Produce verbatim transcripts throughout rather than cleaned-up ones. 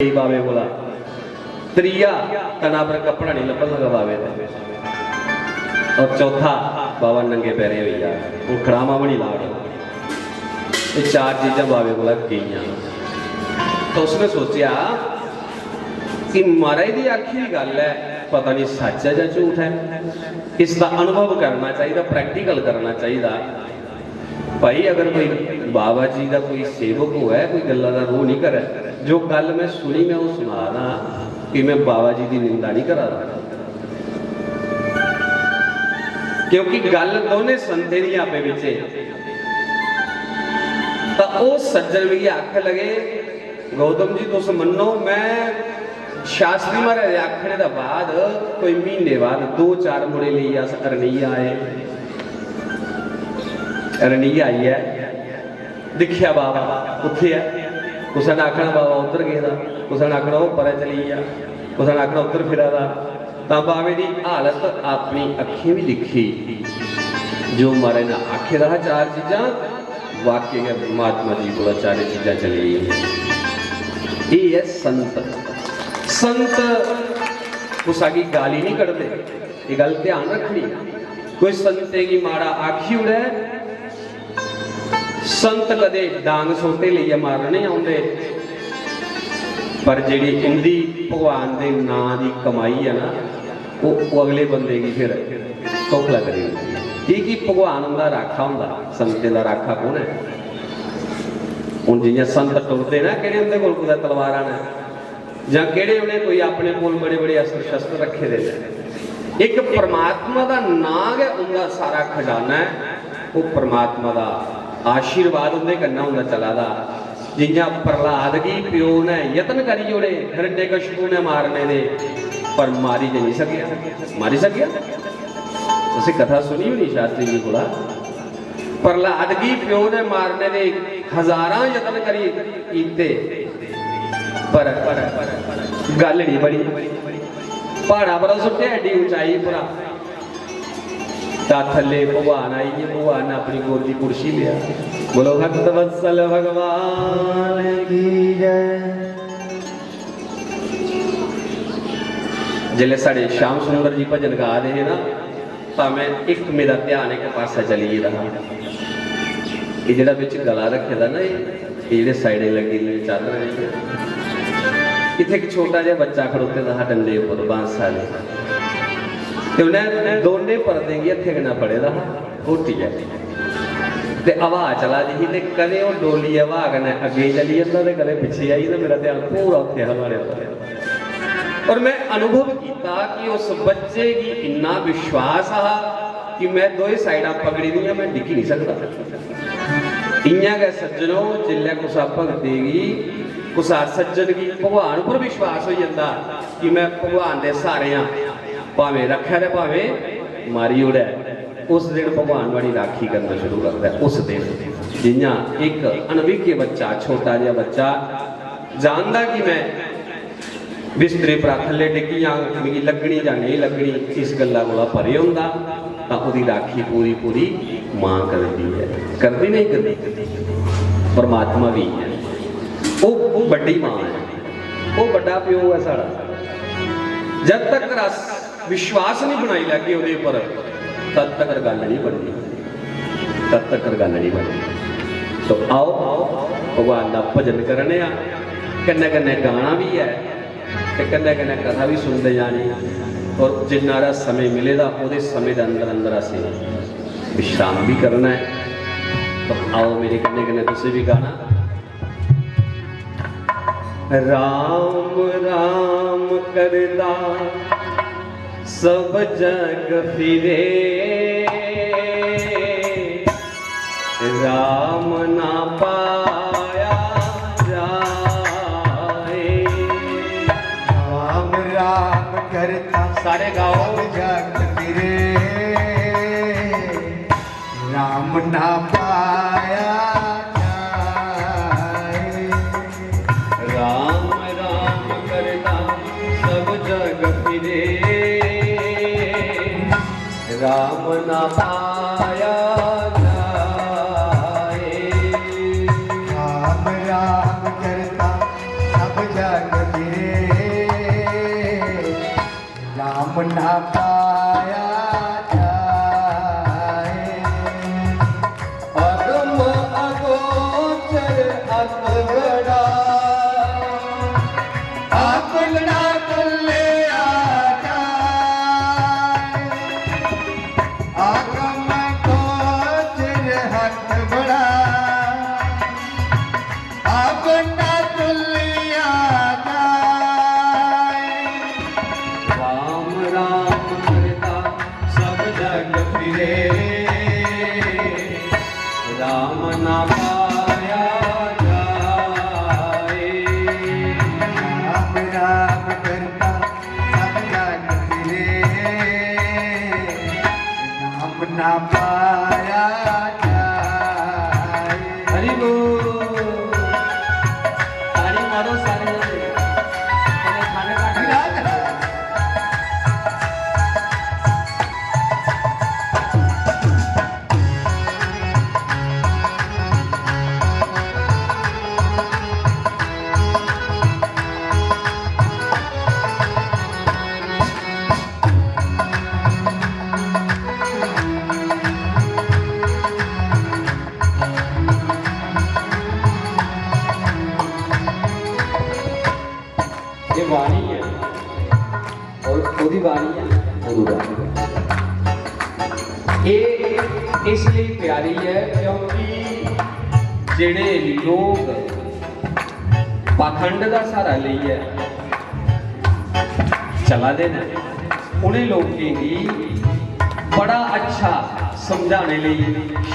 गई बाबे कोला। त्रीया तना पर कपड़ा नहीं लब्भन लगा बाबे दा। और चौथा बाबा नंगे पैरें होई जा, हून खड़ामा बनी ला। एह् चार चीजां बाबे कोला गेइयां। तो उसने सोचेआ कि महाराज दी आखी दी गल्ल ऐ, पता नहीं सच ऐ जां झूठ ऐ। इसदा अनुभव करना चाहिदा, प्रैक्टिकल करना चाहिदा। भाई, अगर कोई बाबा जी दा कोई सेवक होऐ, कोई गल्ला दा रोह नहीं करे, जो गल्ल मैं सुनी, मैं ओह् सुना दा कि मैं बाबा जी दी निंदा नहीं करा दा, क्योंकि गल्ल दोनें संतें दी आपे बिच्चे। तां ओह् सज्जन मिगी आखन लगे, "गौतम जी, तुस मन्नो, मैं शास्त्री महाराज दे आखने दे बाद कोई म्हीने बाद दो चार मुड़े लेइयै अस अरनिया आए। अरनिया आइयै दिक्खेआ बाबा कुत्थै ऐ, कुसै ने आखना बाबा उद्धर गेदा, कुसै ने आखना ओह् परै चली गेआ, कुसै ने आखना उद्धर फिरा दा।" तां बाबे दी हालत अपनी अक्खीं बी दिक्खी, जो महाराज ने आखे दा हा चार चीजां, वाकई गै महात्मा जी कोला चार चीजां चली गेइयां। एह् ऐ संत। संत कुसा गी गाली नहीं कढदे, एह् गल्ल ध्यान रखनी। कोई संतें गी माड़ा आखी ओड़ै, संत कदे डांग सोटे लेइयै मारने औंदे, पर जेह्ड़ी उंदी भगवान दे नां दी कमाई ऐ ना, ओह्, ओह् अगले बंदे गी फिर खोखला करी ओड़दी ऐ। की कि भगवान उंदा राखा होंदा, संतें दा राखा कौन ऐ? हून जि'यां संत टुरदे ना, केह्ड़े उंदे कोल कुतै तलवारां न, जां केह्ड़े उ'नें कोई अपने कोल बड़े-बड़े अस्त्र-शस्त्र रक्खे दे न। इक परमात्मा दा नांऽ गै उं'दा सारा खजाना ऐ। ओह् परमात्मा दा आशीर्वाद उं'दे कन्नै होंदा चला दा। जि'यां प्रह्लाद गी प्यो ने यत्न करी ओड़े हिरण्यकशिपु ने मारने दे, पर मारी ते निं सकेआ। मारी सकेआ? तुसें कथा सुनी होनी शास्त्री जी कोला। प्रह्लाद गी प्यो ने मारने दे हजारां यत्न करी कीते, पर गल्ल नहीं बनी। प्हाड़ा पर सुट्टेआ एड्डी उचाई परा, तां थल्ले भगवान आई गे, भगवान ने अपनी गोदी पुरशी लेआ। बोलो भक्त वत्सल भगवान की जय। जिसलै साढ़े श्याम सुंदर जी भजन गा दे हे ना, तां मैं इक, मेरा ध्यान इक पासै चली गेदा हा। एह् जेह्ड़ा बिच गला रक्खे दा ना, एह्, एह् जेह्ड़े साइडें लग्गी दियां चादरां जेहियां, इत्थै इक छोटा जेहा बच्चा खड़ोते दा हा डंडे उप्पर, बांस आह्ले, ते उ'न्नै दोनें परदें गी हत्थै कन्नै फड़े दा हा, घोटियै, ते हवा चला दी ही, ते कदें ओह् डोलियै हवा कन्नै अग्गें चली जंदा ते कदें पिच्छें आई जंदा। मेरा ध्यान पूरा उत्थै हा नुहाड़े उप्पर। और मैं अनुभव कीता कि उस बच्चे गी इन्ना विश्वास हा कि मैं दोए साइडां पकड़ी दियां, मैं डिग्गी नहीं सकदा। इ'यां गै सज्जनो, जिसलै कुसै भगते गी, कुसै सज्जन गी भगवान पर विश्वास होई जंदा कि मैं भगवान दे स्हारे आं, भामें रक्खै ते भामें मारी ओड़ै, उस दिन भगवान नुहाड़ी राखी करना शुरू करदा ऐ। उस दिन जि'यां इक अनभिज्ञ बच्चा, छोटा जेहा बच्चा जानदा कि मैं बिस्तरे परा थल्ले डिग्गी जां मिगी लग्गनी जां नेईं लग्गनी, इस गल्ला कोला परे होंदा, तां ओह्दी राखी पूरी पूरी मां करदी ऐ। करदी नहीं करदी? परमात्मा बी ऐ, ओह्, ओह् बड्डी मां ऐ, ओह् बड्डा प्यो ऐ साढ़ा। जद तक अस विश्वास नहीं बनाई लैगे ओह्दे पर, तद तक गल्ल नहीं बननी, तद तक गल्ल नहीं बननी। तो आओ, भगवान दा भजन करने आं, कन्नै कन्नै गाना भी ऐ ते कन्नै कन्नै कथा भी सुनदे जानी। और जिन्ना हारा समें मिले दा, ओह्दे समें दे अंदर अंदर असें विश्राम भी करना है। तो आओ, मेरे कन्नै कन्नै तुसें भी गाना। राम राम करदा सब जग फिरे, राम ना पाया जाए। राम राम करता सारे गाओ। सब जग फिरे, राम ना पाया जाए। राम राम करता सब जग फिरे, राम ना पाया जाए। राम राम करता सब जग पाया जाए। अगम अगोचर अत बड़ा, अपना तुल्या जाए। अगम अगोचर अत बड़ा, अपना तुल्या जाए। राम राम करता सब जग फिरे, राम ना पाया जाए। राम राम करता सब जग फिरे, राम ना पाया जाए। हरि बोल। ताली मारो सारे जने। कन्नै खंड घट्ट। ये वाणी है और ओदी वाणी है गुरु दा। ये इसलिए प्यारी है क्योंकि जेड़े लोग पाखंड दा सहारा लेइयै चला दे न, उ'नें लोकें गी बड़ा अच्छा समझाने लेई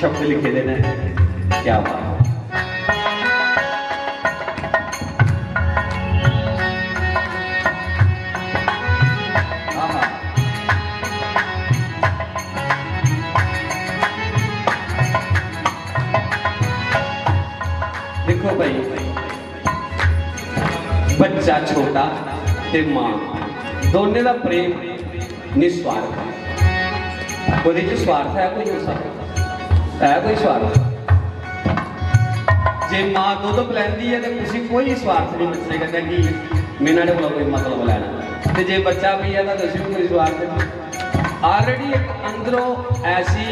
शब्द लिखे दे न। क्या बात है। आहा। देखो भाई, बच्चा छोटा ते मां दोनें दा प्रेम निस्वार्थ है। कोई च स्वार्थ है? कोई उस है कोई स्वार्थ? जे मां दुद्ध पलैंदी है ते उसी कोई स्वार्थ नहीं बच्चे कन्नै कि में न्हाड़े कोला कोई मतलब लैना। ते जे बच्चा पिया तां उसी बी कोई स्वार्थ नहीं। Already एक अंदरों ऐसी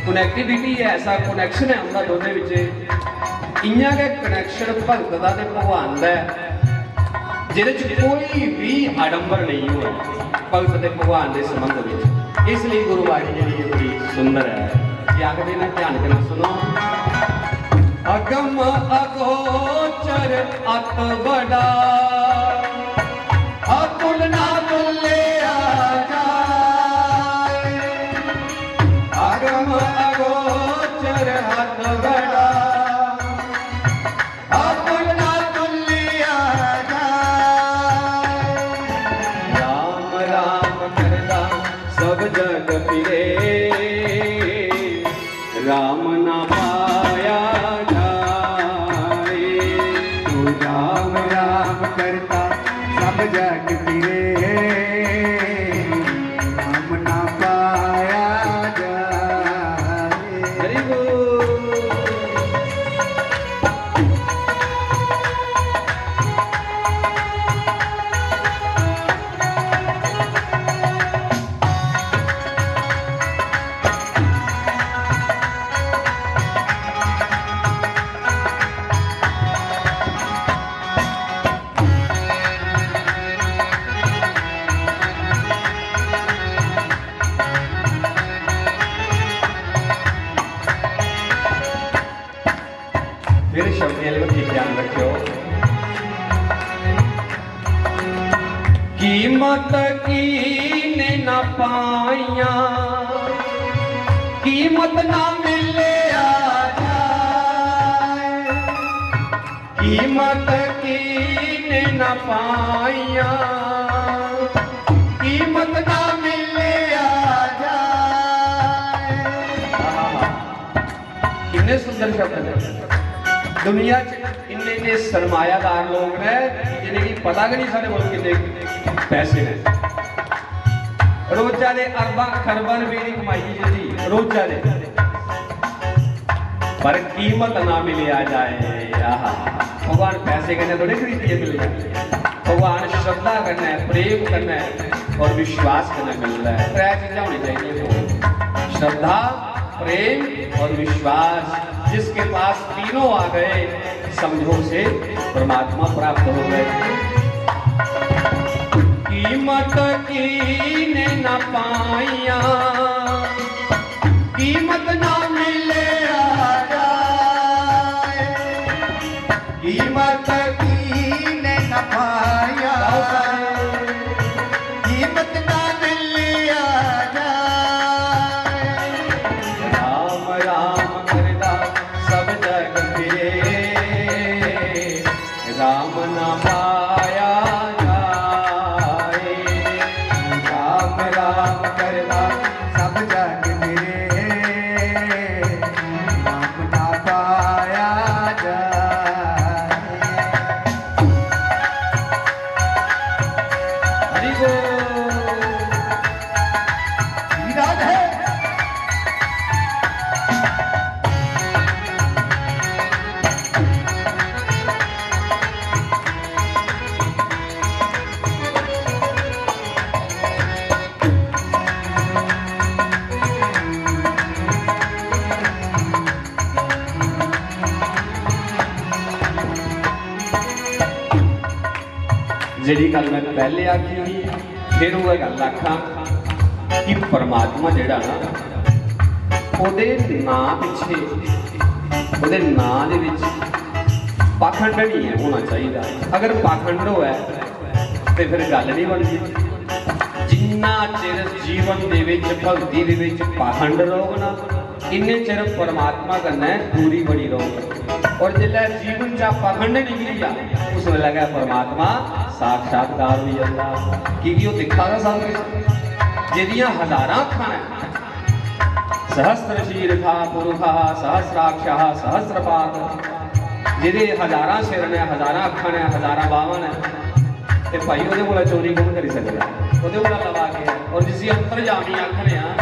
connectivity है, ऐसा connection है उं'दा दोनें बिच। इ'यां गै connection भगत दा ते भगवान दा ऐ, जेह्दे च कोई बी आडंबर नेईं होऐ भगत ते भगवान दे संबंध बिच। इसलेई गुरुबाणी जेह्ड़ी ऐ बड़ी सुंदर ऐ। एह् आखदे न, ध्यान कन्नै सुनो। अगम अगोचर अत बड़ा, अतुल ना तुल्या जाए। अगम अगोचर अत बड़ा, अतुल ना तुल्या जाए। राम राम करता सब जग फिरे, राम ना पाया जाए। तू राम राम करता सब जग फिरे, राम ना पाया जाए। हरि बोल। मेरे शब्दें आह्ले बक्खी ध्यान रखेओ। कीमत की ने ना पाइयां, कीमत ना मिले आ जाए। कीमत की ने ना पाइयां, कीमत ना मिले आ जाए। किन्ने सुंदर शब्द ने। दुनिया च इन्ने इन्ने सरमायादार लोग ने जिनेंगी पता गै नहीं साढ़े कोल किन्ने पैसे ने। रोजा दे अरबां खरबां रपेऽ दी कमाई ऐ जी, रोजा दे। पर कीमत ना मिलेआ जाए। आहा, भगवान पैसे कन्नै थोड़े खरीदियै मिलदा। भगवान श्रद्धा कन्नै, प्रेम कन्नै, और विश्वास कन्नै मिलदा ऐ। त्रै चीजां होनी चाहिदियां कोल, श्रद्धा, प्रेम और विश्वास। जिसके पास तीनों आ गए, समझो उसे परमात्मा प्राप्त हो गए। कीमत कीने न पाइया, कीमत ना मिले आ जाए। कीमत कीने न पाया, कीमत ना मिले आ जाए। राम राम करदा सब जग फिरे, राम ना पाया जाए। राम राम करदा सब जग फिरे, राम ना पाया जाए। हरि बोल। श्री राधे। जेह्ड़ी गल्ल मैं पैह्ले आखी ही, फिर उ'ऐ गल्ल आखां कि परमात्मा जेह्ड़ा ना, ओह्दे नांऽ पिच्छे, ओह्दे नांऽ दे बिच पाखंड नहीं है होना चाहिदा। अगर पाखंड होऐ ते फिर गल्ल नहीं बनदी। जिन्ना चिर जीवन दे विच, भक्ति दे विच पाखंड रौह्ग ना, इन्ने चिर परमात्मा कन्नै दूरी बनी रौह्ग। और जिसलै जीवन चा पाखंड निकली जा, उस बेल्लै गै परमात्मा साक्षात्कार होई जंदा, की कि ओह् दिक्खा दा सब किश। जेह्दियां हजारां अक्खां न, सहस्त्र शीर्षा पुरुखः सहस्राक्षः सहस्त्रपाद, जेह्दे हजारां सिर न, हजारां अक्खां न, हजारां बाह्मां न, ते भाई ओह्दे कोला चोरी कु'न करी सकदा? ओह्दे कोला लवा केह् ऐ? और जिसी अंतर्यामी आखने आं,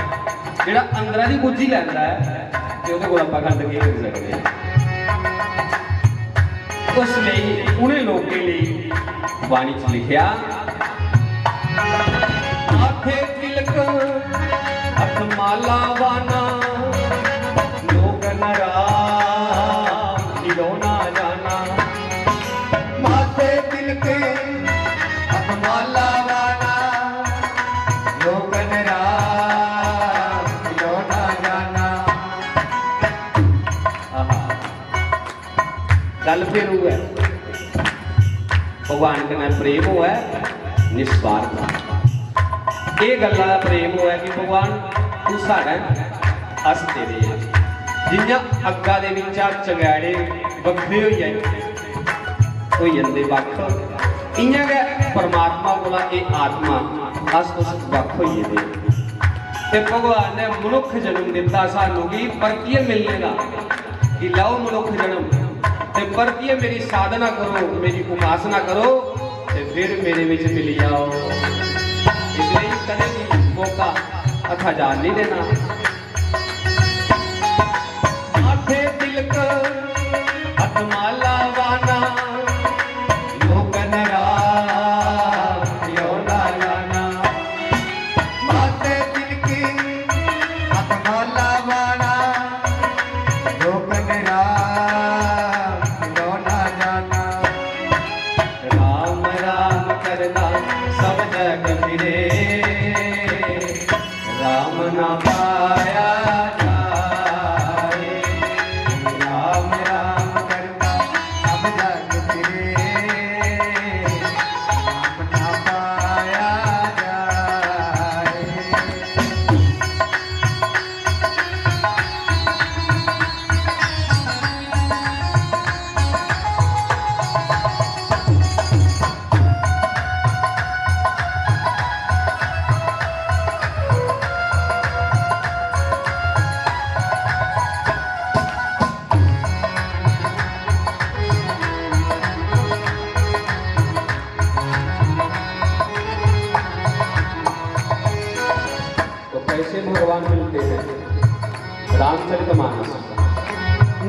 जेह्ड़ा अंदरा दी बुज्झी लैंदा ऐ, ते ओह्दे कोला पाखंड केह् करी सकदे? उस लेई उ'नें लोकें लेई बाणी च लिखेआ, माथे तिलक, हत्थ माला वाना, लोक नराम खिलौना जाना। माथे तिलक, हत्थ माला वाना, लोक नराम खिलौना जाना। आहा। गल्ल फिर उ'ऐ, भगवान कन्नै प्रेम होऐ निस्वार्थ। एह् गल्ला दा प्रेम होऐ कि भगवान तू साढ़ा ऐ, अस तेरे आं। जि'यां अग्गा दे बिच्चा चंगैड़े बक्खरे होई जाए, होई जंदे बक्ख, इ'यां गै परमात्मा कोला एह् आत्मा, अस तुस बक्ख होई गेदे आं। ते भगवान ने मनुक्ख जन्म दित्ता सानू गी परतियै मिलने दा। कि लैओ मनुक्ख जन्म ते परतियै मेरी साधना करो, मेरी उपासना करो ते फिर मेरे विच मिली जाओ। इसलिए कदें भी मौका हत्था जान नहीं देना। माथे तिलक, हत्थ माला वाना, लोक नराम खिलौना जाना। माथे तिलक, हत्थ माला वाना, लोक नराम खिलौना जाना। राम राम करदा सब जग फिरे, राम ना पाया जाए। राम राम करदा सब जग फिरे, राम ना पाया जाए। तो कैसे भगवान मिलते हैं? रामचरितमानस।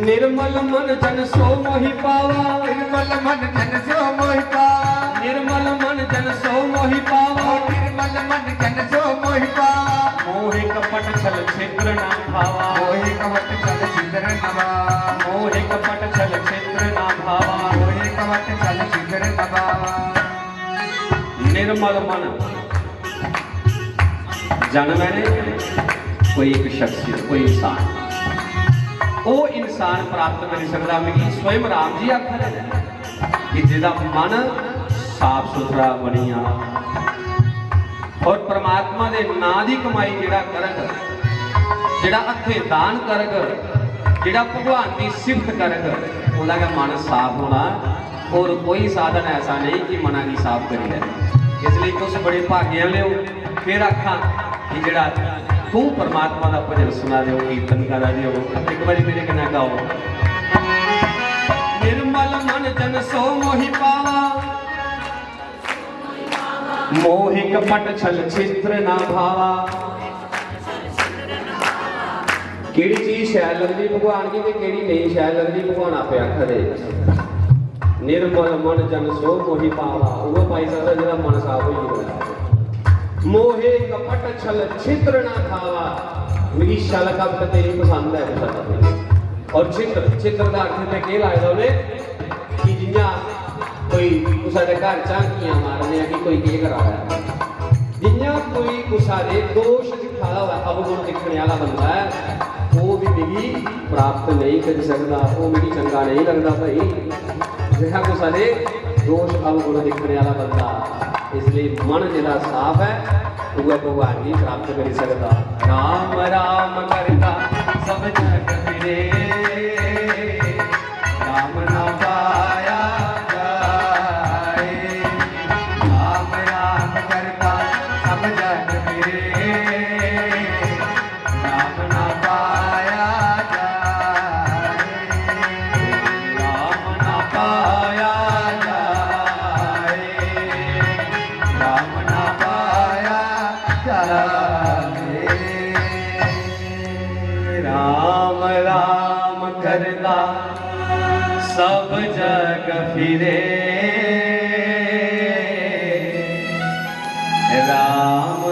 निर्मल मन जन सो मोहि पावा। निर्मल मन जन सो मोहि पावा। निर्मल मन जन सो मोहि पावा। निर्मल निर्मल मन जन सो मोहि पावा। मोहि कपट छल छिद्र ना भावा। मोहि कपट छल छिद्र न भावा। मोहि कपट छल छिद्र ना भावा। मोहि कपट छल छिद्र न भावा। निर्मल मन जन मैंने कोई एक शख्सियत, कोई इंसान, वो इंसान प्राप्त करी सकदा। मिगी स्वयं राम जी आखा दे कि जेह्दा मन साफ सुथरा बनी जा। और परमात्मा दे नां दी कमाई जेह्ड़ा करग, जेह्ड़ा हत्थें दान करग, जेह्ड़ा भगवान दी सिफत करग, ओह्दा गै मन साफ होना। और कोई साधन ऐसा नेईं कि मना गी साफ करी लै। इसलेई तुस बड़े भागे आह्ले ओ। फिर आखां कि जेह्ड़ा तूं परमात्मा दा भजन सुना दे ओ, कीर्तन करा दे ओ, इक बारी मेरे कन्नै गाओ। निर्मल मन जन सो मोहि पावा। मोहि कपट छल छिद्र ना भावा। केह्ड़ी चीज शैल लगदी भगवान गी ते केह्ड़ी नेईं शैल लगदी, भगवान आपे आखा दे। निर्मल मन जन सो मोहि पावा, उ'ऐ पाई सकदा जेह्दा मन साफ होई गेदा। मोहि कपट छल छिद्र ना भावा। मिगी छल कपट ते निं पसंद ऐ कुसै दा। और छिद्र, छिद्र दा अर्थ इत्थै केह् लाए दा उ'नें कि जि'यां कोई कुसै दे घर झांकियां मारने आं कि कोई केह् करा दा ऐ। जि'यां कोई कुसै दे दोश दिक्खा दा होऐ, अवगुण दिक्खने आह्ला बंदा ऐ, ओह् बी मिगी प्राप्त नेईं करी सकदा, ओह् मिगी चंगा नेईं लगदा भाई। जेह्ड़ा कुसै दे दोश अवगुण दिक्खने आह्ला बंदा, इसलेई मन जेह्ड़ा साफ ऐ, उ'ऐ भगवान गी प्राप्त करी सकदा। राम राम करदा सब जग फिरे, राम ना पाया जाए। राम राम करता सब जग फिरे, राम ना पाया जाए। राम ना पाया जाए। राम ना पाया जाए। राम राम करता सब जग फिरे, राम